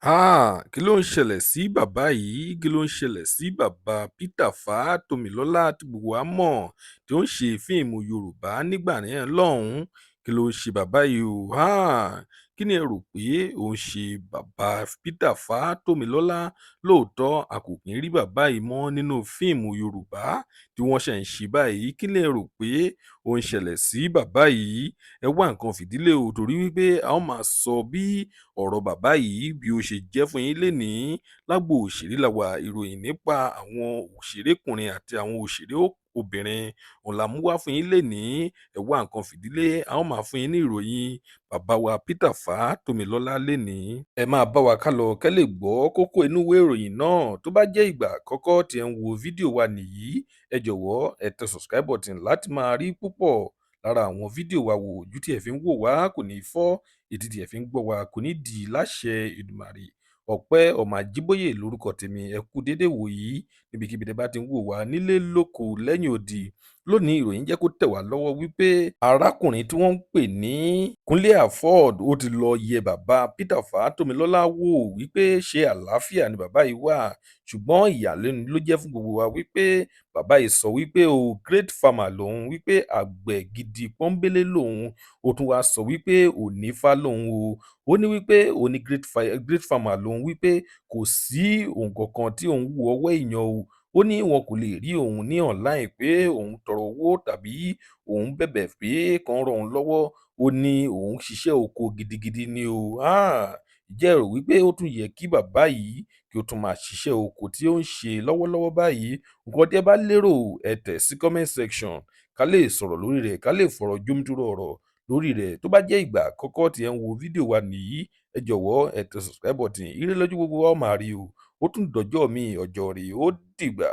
Háà, kí ló ń ṣẹlẹ̀ sí bàbá yìí? Kí ló ń ṣẹlẹ̀ sí bàbá Peter Fátómilọ́lá tí gbogbo wa mọ̀, tí ó ń ṣe fíìmù Yorùbá nígbà yẹn lọ́hùn-ún? Kí ló ń ṣe bàbá yìí o? Háà, kí ni ẹ rò pé ó ń ṣe bàbá Peter Fátómilọ́lá? Lóòótọ́, a kò kí ń rí bàbá yìí mọ́ nínú fíìmù Yorùbá tí wọ́n ṣẹ̀ ń ṣe báyìí. Kí lẹ rò pé ó ń ṣẹlẹ̀ sí bàbá yìí? Ẹ wá nǹkan fìdí lé o, torí wípé a ó máa sọ bí ọ̀rọ̀ bàbá yìí bí ó ṣe jẹ́ fún yín lénìí. Lágbo òṣèré la wà, ìròyìn nípa àwọn òṣèrékùnrin àti àwọn òṣèré obìnrin òun la mú wá fún yín lénìí. Ẹ wá nǹkan fìdí lé, a ó máa fún yín ní ìròyìn bàbá wa Peter Fátómilọ́lá lénìí. Ẹ máa bá wa kálọ kẹ́ lè gbọ́ kókó inú ìwé ìròyìn náà. Tó bá jẹ́ ìgbà àkọ́kọ́ tí ẹ ń wo fídíò wa nìyí, ẹ jọ̀wọ́ ẹ tẹ subscribe button láti máa rí púpọ̀ lára àwọn fídíò wa wò. Ojú tí ẹ fi ń wò wá kò ní fọ́, etí tí ẹ fi ń gbọ́ wa kò ní dì láṣẹ Èdùmàrè. Ọpẹ́ ọmọ Àjíbóyè lórúkọ tèmi. Ẹ kú déédéé wòyí níbikíbi tẹ́ bá ti ń wò wá nílé, lóko, lẹ́yìn odi. Lónìí, ìròyìn jẹ́ kó tẹ̀ wá lọ́wọ́ wípé arákùnrin tí wọ́n ń pè ní Kúnlé Afod, ó ti lọ yẹ bàbá Peter Fátómilọ́lá wò wípé ṣé àlàáfíà ni bàbá yìí wà. Ṣùgbọ́n ìyàlẹ́nu ló jẹ́ fún gbogbo wa wípé bàbá yìí sọ wípé o great farmer lòun, wípé àgbẹ̀ gidi pọ́nbélé lòun. Ó tún wáá sọ wípé onífá lòun o. Ó ní wípé ó ní great farmer lòun, wípé kò sí nǹkan kan tí òun wù ọwọ́ èèyàn o. Ó ní wọn kò lè rí òun ní online pé òun tọrọ owó tàbí òun bẹ̀bẹ̀ pé kán ràn òun lọ́wọ́. Ó ní òun ṣiṣẹ́ oko gidigidi ni o. Ǹjẹ́ ẹ rò wípé ó tún yẹ kí bàbá yìí kí ó tún máa ṣiṣẹ́ oko tí ó ń ṣe lọ́wọ́lọ́wọ́ báyìí? Nǹkan tí ẹ bá lérò, ẹ tẹ̀ sí comment section ká lè sọ̀rọ̀ lórí rẹ̀, ká lè fọ̀rọ̀ jomitoro ọ̀rọ̀ lórí rẹ̀. Tó bá jẹ́ ìgbà àkọ́kọ́ tí ẹ ń wo fídíò wa nìyí, ẹ jọ̀wọ́ ẹ tẹ subscribe button. Ire lójú gbogbo wa ó máa rí o. Ó tún dọjọ́ míì, ọjọ́ rí, ó dìgbà.